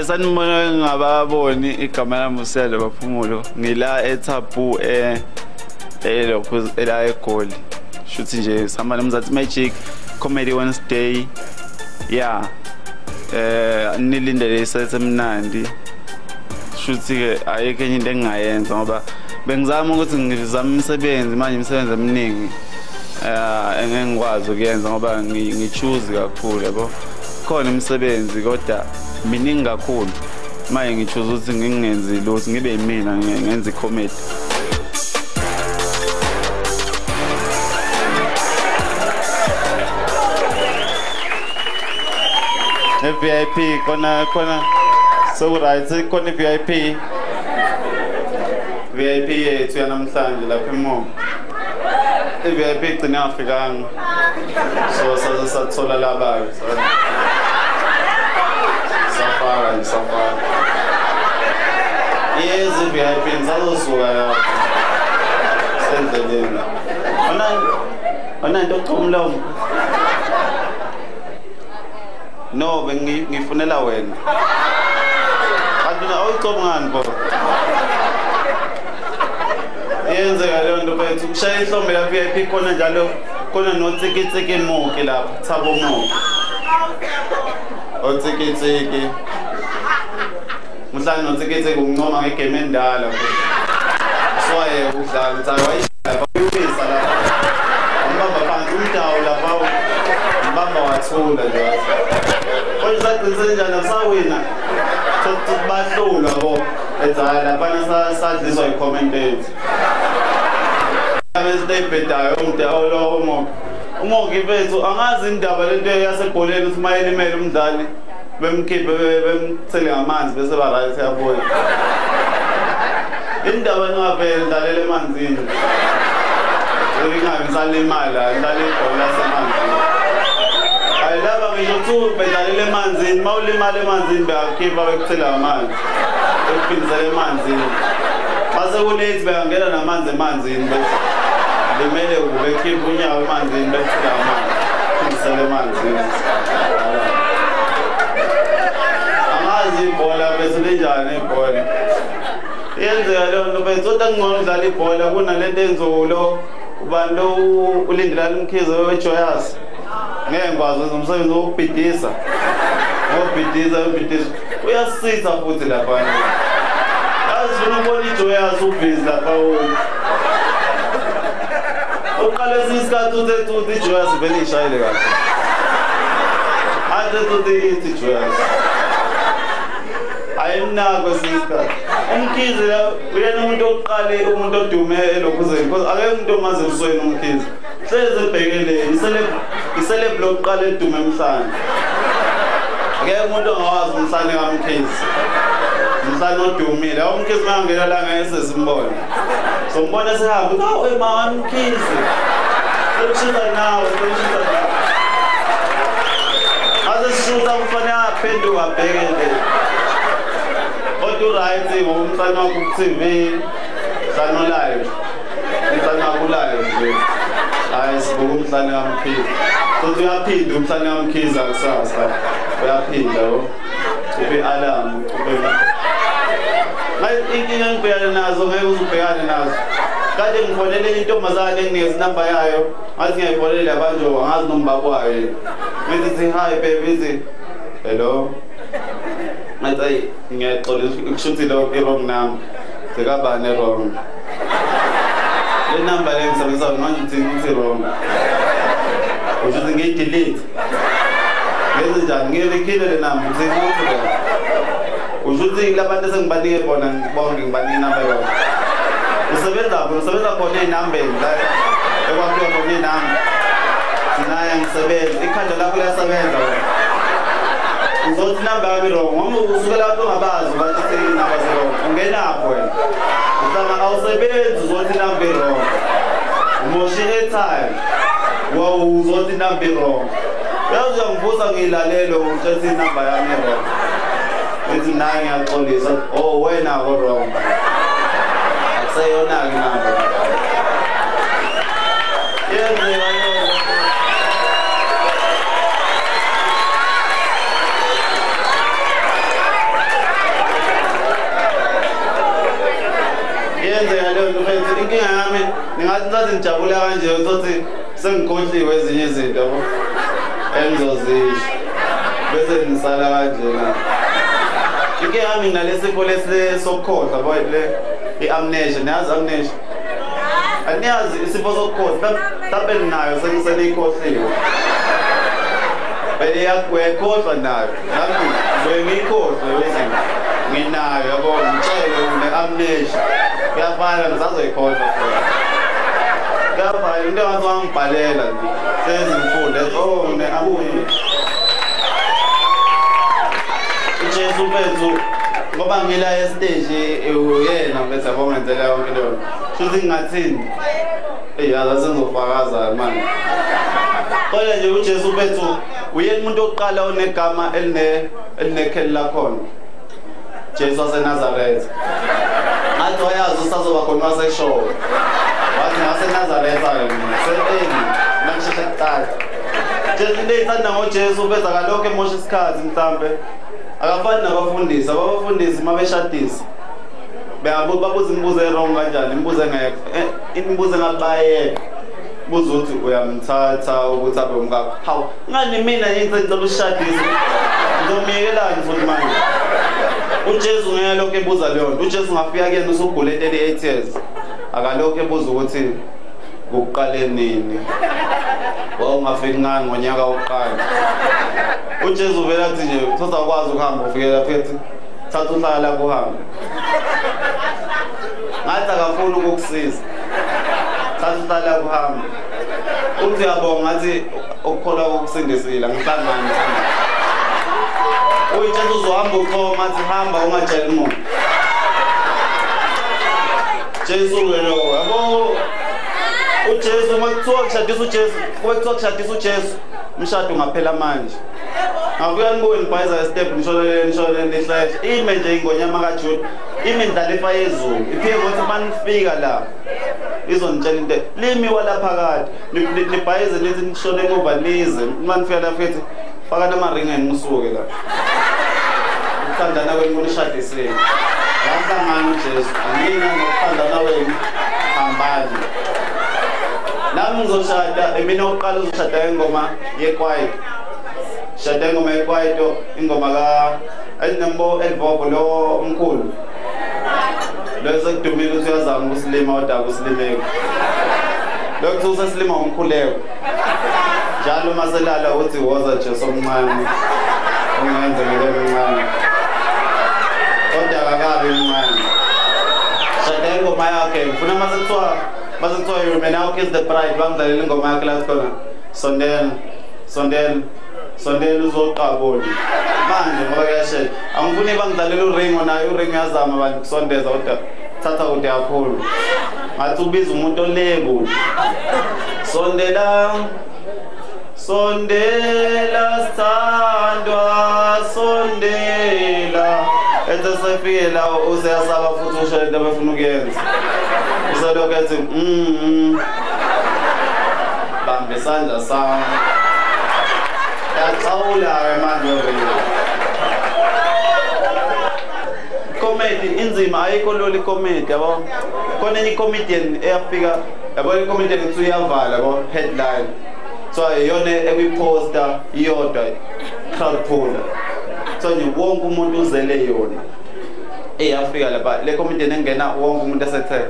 Sanibona ngingababoni igama lami uSiyalo Maphumulo ngila eTabu elokhu ela eGoli shuthi nje sihamba noMzansi Magic Comedy Wednesday yeah nilindele isethe emnandi shuthi ke ayikho enye into engingayenza ngoba bengizama ukuthi ngizame imisebenzi manje imisebenzi eminingi engeke ngikwazi ukuyenza ngoba ngichoose kakhulu yabo khona imisebenzi kodwa miningi kakhulu manje ngichoose ukuthi ngingenzi lutho ngibe yimina ngenza i-comedy. VIP kona kona so right khona VIP VIP yethu yanamhlanje lapha emuva i-VIP igcine yafikanga so sathola laba safaka safaka yes i-VIP ngisazosuka lapha sendleleni ona into yokuchoma umlomo. No, bengifunela wena. Kanti awuyicomi ngani bo? Yenzeka leyo nto mfethu, kushaya ihlombe la VIP khona njalo khona notsikitsiki Muki lapha, Thabo Muki. Otsikitsiki. Mhlawumbe notsikitsiki ungincoma ngegame endala. Uswaye ukudlala, uthi wayishaya bayubisa lapha. Umbamba phansi umdawu lapha umbamba wathula nje wathi. Kodwa sagcina njani asawina. Bahlulwa bo. Ethi hayi laphana sadliswa i-commentator. Izinto ey'bhedayo umdala uMoki. uMoki mfethu angazi indaba lento yasebholeni ukuthi uma elimele umdlali bemkhiphe bemthele ngamanzi bese ba right yabuya. Indaba ningavele dlalela emanzini. Ingabe ngisalimala dlala ibhola lasemanzini. Hayi laba ngisho kuthiwa bedlalela emanzini, uma ulimala emanzini beyakhipha bekuthela amanzi. Bekuphindisela emanzini. Mase kulethi beyangena namanzi emanzini bese limele bekhipha unyawo emanzini bekuthela amanzi. Phindisela emanzini. Angazi ibhola bese linjani ibhola. Yenzeka leyo nto mfethu, kodwa kungcono udlala ibhola kunalento enziwa lo ubani lo uLindelani Mkhize weJoyous. Ngeke ngikwazi ukwenza umsebenzi wokubhidisa. Ngobhidisa ubhidisa. Uyasitha futhi lapha. Yazi ufuna ukubona iJoyous ubhizi lapha uqale isikhathi uthi uthi iJoyous vele ishayile kahle. Athi uthi iJoyous. Ayinako isikhathi. UMkhize uyena umuntu oqale umuntu odume elokhuzeni because akekho umuntu omazi ebusweni uMkhize. Hlezi ebhekele iceleb lokuqala edume emhlane. Akekho umuntu ongawazi umhlane kaMkhize. Umhlane odumile. UMkhize makangena la ngeke simbone. Sombona sehamba uthi awu mama Mkhize. Sekushisa nawe, sekushisa nawe. Ase sishutha kufanele aphenduke abhekele. Kodwa right ngoba umhlane wakho ku-TV, umhlane live. Umhlane wakho live nje. Hayi sibuka umhlane kaMkhize. Sothi uyaphinda umhlane kaMkhize kusasa. Uyaphinda lo. Ucuphe i-alarm, ucuphe. Manje inkinga engibhekane nazo ngeke uzubhekane nazo. Kade ngifonele intombazane enginikeza inamba yayo, ngathi ngiyayifonela abantu angazi noma bakwayo. Ngithi hi baby, ithi hello. Ngathi ayi ngiyaxolisa kushuthi lo i-wrong number. Sekabani wrong. Le number le ngisebenzisayo manje uthi uthi wrong. Usho ukuthi ngiyi-delete. Ngenze njani? Ngiyilikhile le number uthi uthi wrong. Usho ukuthi labantu esengibanike bona ngibonke ngibanike inamba yona. Usebenza khona, usebenza khona ey'nambeni la ekwakhiwa khona iy'namba. Thina ngisebenza, ikhanda lakho liyasebenza wena. Uzothi inamba yami wrong, ngoba usukela abantu ongabazi bathi inamba wrong. Ungenaphi wena? Uhlanga awusebenzi uzothi inamba wrong. Umoshe airtime. Wow, uzothi inamba wrong. Yazi uyangivusa ngiyilalele uthi inamba yami wrong. Ngithi naye ngiyaxolisa, oh wena ko wrong. Akuseyona-ke inamba. Yenzeka leyo. leyo nto mfethu. Inkinga yami ningathi ngathi ngijabula kanje uthi sengikhohliwe ezinye izinto yabo engizozisho bese ngisala kanjena. Inkinga yami nginalesifo lesi sokukhohlwa yabo, le i-amnesia. Niyazi amnesia? Aniyazi isifo sokukhohlwa? Mhlawumbe ninayo sengisenikhohliwe. Uyayikhohlwa nayo. Nami ngizoye ngiyikhohlwe izinto. Nginayo yabo, ngitshele une-amnesia. Kuyafana ngisazoyikhohlwa futhi. Kuyafana into engathi wangibhalela nje. Sezingifunde oh une-amnesia. uJesu mfethu ngoba ngila estage uyena mfethu yabo ngenzela yonke leyo. Shuthi ngingathini? Yazi sengizofakaza manje. Kodwa nje uJesu mfethu uyena umuntu oqala onegama elinekheli lakhona. Jesu waseNazaretha. Ngathi wayazi usazoba khona waseshowe. Wathi ngaseNazaretha ke mina. Se-early nangisheshe kuqala. Jesu into eyithanda ngoJesu mfethu akalokhu emosha isikhathi mhlambe. Akafani nabafundisi. Abafundisi mabeshadisa babuza imibuzo e-wrong kanjani, imibuzo engekho, imibuzo engabayeka. Buza ukuthi uyamthatha ukuthi abe umkakho. Hawu, ngani mina ngicela ukushadisa? Ngizomyekelani futhi manje? uJesu ngeke lokho ebuza leyo nto. uJesu ngafika kuyena usugule 38 years. Akalokho ebuza ukuthi kuqale nini. Wawungafiki ngani ngonyaka wokuqala. uJesu vele athi nje usazakwazi ukuhamba ufikela phethe. Thatha uhlala lapho uhambe. Ngathi akafuni ukukusiza. Thatha uhlala lapho uhambe. Uthi uyabonga ngathi ukukholwa kokusindisile angihlangani. Uyitshela uzohamba uchoma athi hamba ungatsheli muntu. Jesu ke lo yabo. uJesu uma kuthiwa kushadisa uJesu, kube kuthiwa kushadisa uJesu, umshado ungaphela manje. Ngakuya nibuye nibhayiza step nishonele nihlehla. Ime nje ingonyama kaJuda, ime indlalifa yezulu. Iphike ngokuthi manifika la izonitshela into limi walaphakade. Nibhayize nithi nishone emuva nize. Manifika la futhi faka namaringi nisuke la. Ukuthandana kwenu kunishadisile. Yahlangana uJesu, nina nokuthandana wenu hambani. Nami ngizoshada, mina oqala uzoshada ingoma yekwaito. Shada ingoma yekwaito, ingoma ka Enembo Elvovo lo omkhulu. Lo sekudumile ukuthi uyazama ukusilima kodwa akusilimeki. Lo kuthi usesilima ngomkhuleko. Njalo maselala uthi woza Jesu omncane. Ungenze ngibe mncane. Kodwa akakabi mncane. Shada ingoma yakhe, ngifuna masekuthiwa you may now kiss the bride, bangidlalela ingoma yakhe la khona. Sondela, sondela, sondela uzoqabula. Manje ngoba kuyashesha. Angifuni bangidlalela uRingo naye, uRingo uyazama abantu kusondeza kodwa thatha kude kakhulu. Ngathi ubiza umuntu oleko. Sondela, sondela sithandwa, sondela. Ethe sefike la useyasaba futhi usho into abafuna ukuyenza. Uselokhu ethi bambe isandla sami. Yachawula-ke manje uRingo. Comedy inzima, ayikho lula i-comedy yabo. Khona enye i-comedian eyafika yabo, i-comedian kuthiwa iyavala yabo, headline. So iyona ekwi-poster iyodwa crowd puller. So nje wonke umuntu uzele yona. Eyafika lapha le comedian engena wonke umuntu esethe.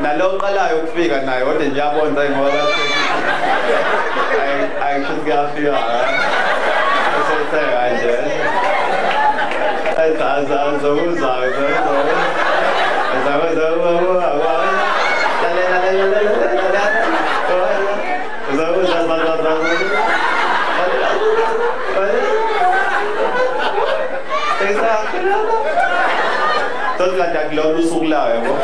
Nalo oqalayo ukufika naye kodwa nje yabona ngoba ayisho kuyafika. Esethe kanje. Sothi kade akulona usuku layo yabo.